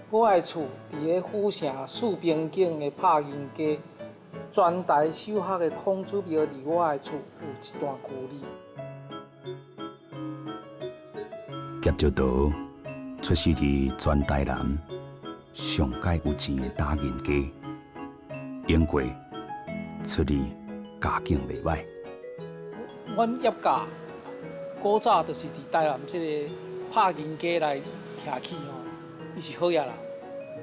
我的厝佇咧府城四邊景的拍銀街，全台首學的孔子廟離我的厝有一段距離。葉石濤出世佇全台南上蓋有錢的打銀街，英國出自家境袂䆀。阮葉家古早就是佇台南這個拍銀街來徛起吼，伊是好額人，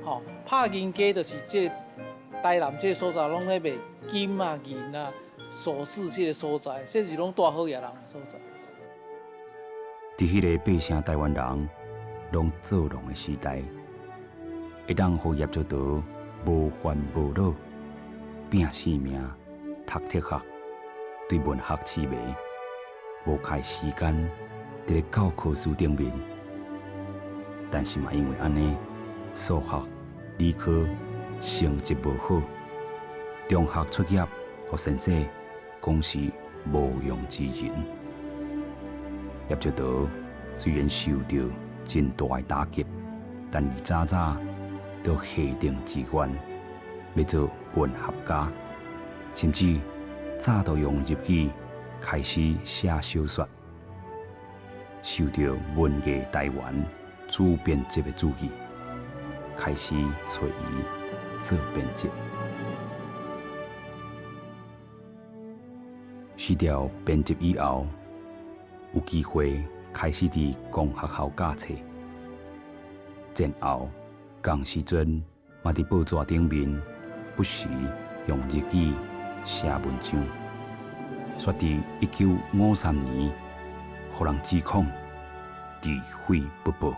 吼，拍銀街就是這個台南這個所在攏咧賣金啊銀啊首飾這個所在，這是攏帶好額人的所在。佇彼個百姓台灣人攏做農的時代，會當予葉石濤無煩無惱，拼性命讀哲學，對文學痴迷，無開時間佇咧教科書頂面。但是嘛，因為按呢，數學、理科成績無好，中學畢業，予先生講是無用之人。葉石濤雖然受著真大的打擊，但伊早早就下定志願，欲做文學家，甚至早就用日語開始寫小說，受著文藝台灣主編輯的注意，開始揣伊做編輯。辭掉編輯以後，有機會開始佇公學校教冊，戰後仝時陣嘛佇報紙頂面不時用日語寫文章。煞佇1953年，予人指控知非不報。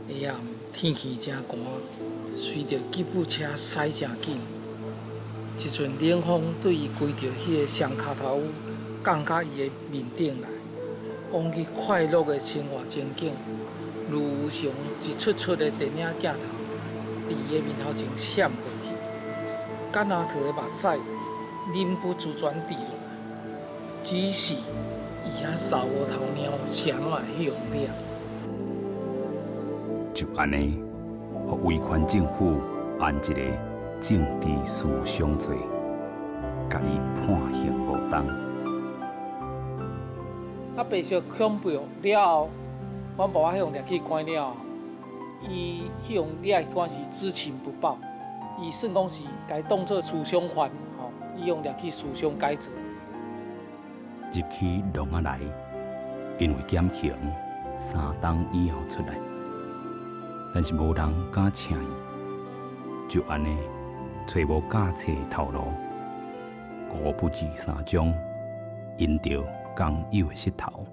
下暗天氣誠寒，隨著吉普車駛誠緊。一陣冷風對伊規著彼个雙跤頭雨降佮伊的面頂來，往日快樂的生活情景，如常一出出的電影鏡頭，佇伊的面頭前閃過去。敢若桃的目屎忍不住全滴落來，只是伊遐捎無頭貓是按怎會去予掠？就按呢，予威權政府按一个政治思想罪，共伊判刑五冬。啊，白色恐怖了後，阮爸爸彼予掠去關了後，伊彼予掠去關是知情不報，伊算講是共伊當做思想犯吼，伊予掠去思想改造。入去籠仔內，因為減刑三冬以後出來，但是無人敢請伊，就按呢，揣無教冊頭路，五步二三章，引著工友的膝頭，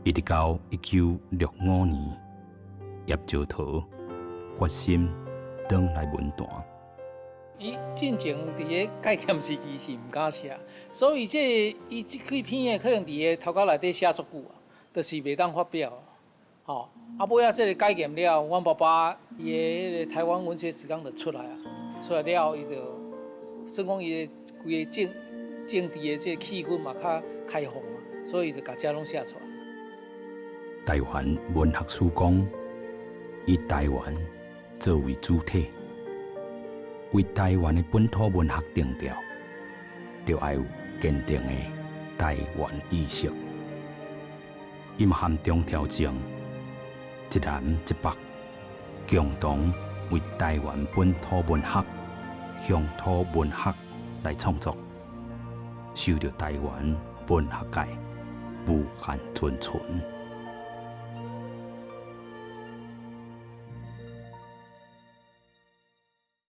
一直到1965年，葉石濤決心轉來文壇。伊進前佇咧戒嚴時期是毋敢寫，所以這個伊這幾篇的可能佇个頭殼內底寫足久啊，就是袂當發表。吼，啊，尾仔這個解嚴了後，阮爸爸伊的彼个台灣文學史綱就出來啊，出來了後，伊就算講伊的規个政治的這個氣氛嘛較開放嘛，所以就共這攏寫出來。台灣文學史綱以台灣作為主體，為台灣的本土文學定調，就愛有堅定的台灣意識。伊嘛含中挑戰，一南一北，共同為台灣本土文學、鄉土文學來創作，受著台灣文學界無限尊崇。